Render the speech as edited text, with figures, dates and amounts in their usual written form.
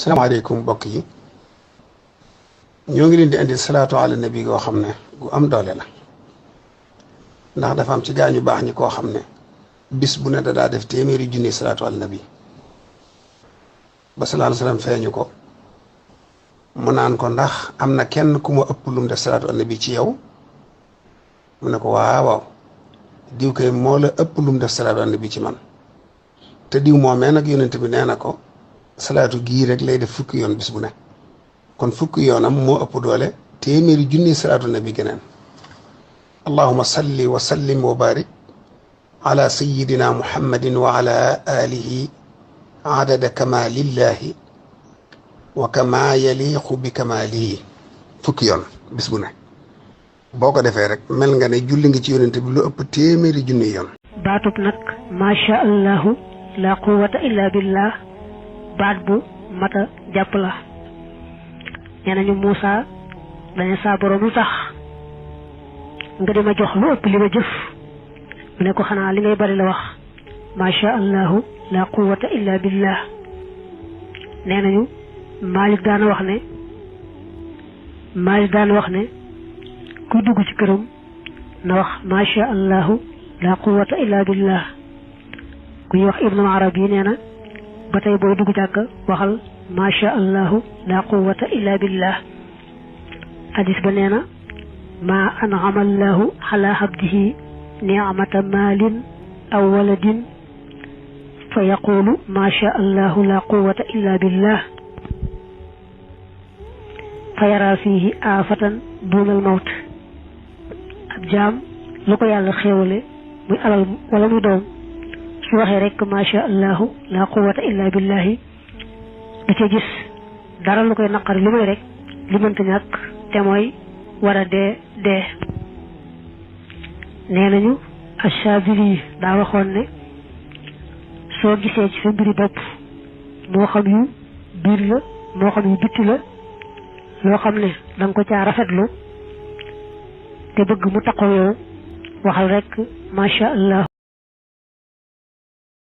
salaamaaleykum mbokk yi ñoo ngi leen di indi salaatu ala nabi goo xam ne gu am doole la ndax dafa am ci gaañu baax ñi koo xam ne bis bu ne da daa def téeméeri junni salaatu ala nabi ba sallallahu alayhi wasallam feeñu ko mu naan ko ndax am na kenn ku ma ëpp lu mu def salaatu ala nabi ci yow mu ne ko waaw diw kay moo la ëpp lu mu def salaatu ala nabi ci man te diw moomee nag yonent bi nee na ko salaatu gii rek lay def fukki yoon bis bu ne kon fukki yoonam moo ëpp doole téeméeri junni salaatu nabi geneen allahuma salli wa sallim wa barik ala sayidina muhammadin wa ala alihi adada kamalillahi wa kama yaliqu bi kamalihi fukki yoon bis bu ne boo ko defee rek mel nga ne julli nga ci yonent bi lu ëpp téeméeri junni yoon baatub nag macha allahu la quwwata illa billah baat bu mata jàpp la nee nañu Muusa dañu saa borom lu tax nga di ma jox lu ëpp li ma jëf mu ne ko xanaa li ngay bari la wax macha allahu la quwwata illa billah nee nañu Maalik daan wax ne kuy dugg ci këram na wax macha allahu la quwwata illa billah ku ñuy wax Ibnu Arabi nee na ba tey booy dugg jàkk waxal macha allahu la quwwata illa billah hadis ba nee na maa an'ama allahu ala abdihi ni'mata maalin aw waladin fa yaqulu macha allahu la quwwata illa billah fa yara fihi aafatan dunal mawt ab jaam lu ko yàlla xéewale muy alal wala muy doom su waxee rek macha allahu la quwwata illa billahi du ca gis dara lu koy naqari lu may rek li mënta ñàkk te mooy war a dee nee nañu Ash-Shaadili daa waxoon ne soo gisee ci sa mbiri bopp moo xam yu biir la moo xam yu bitti la loo xam ne da nga ko caa rafetlu te bëgg mu taqoo yow waxal rek macha allah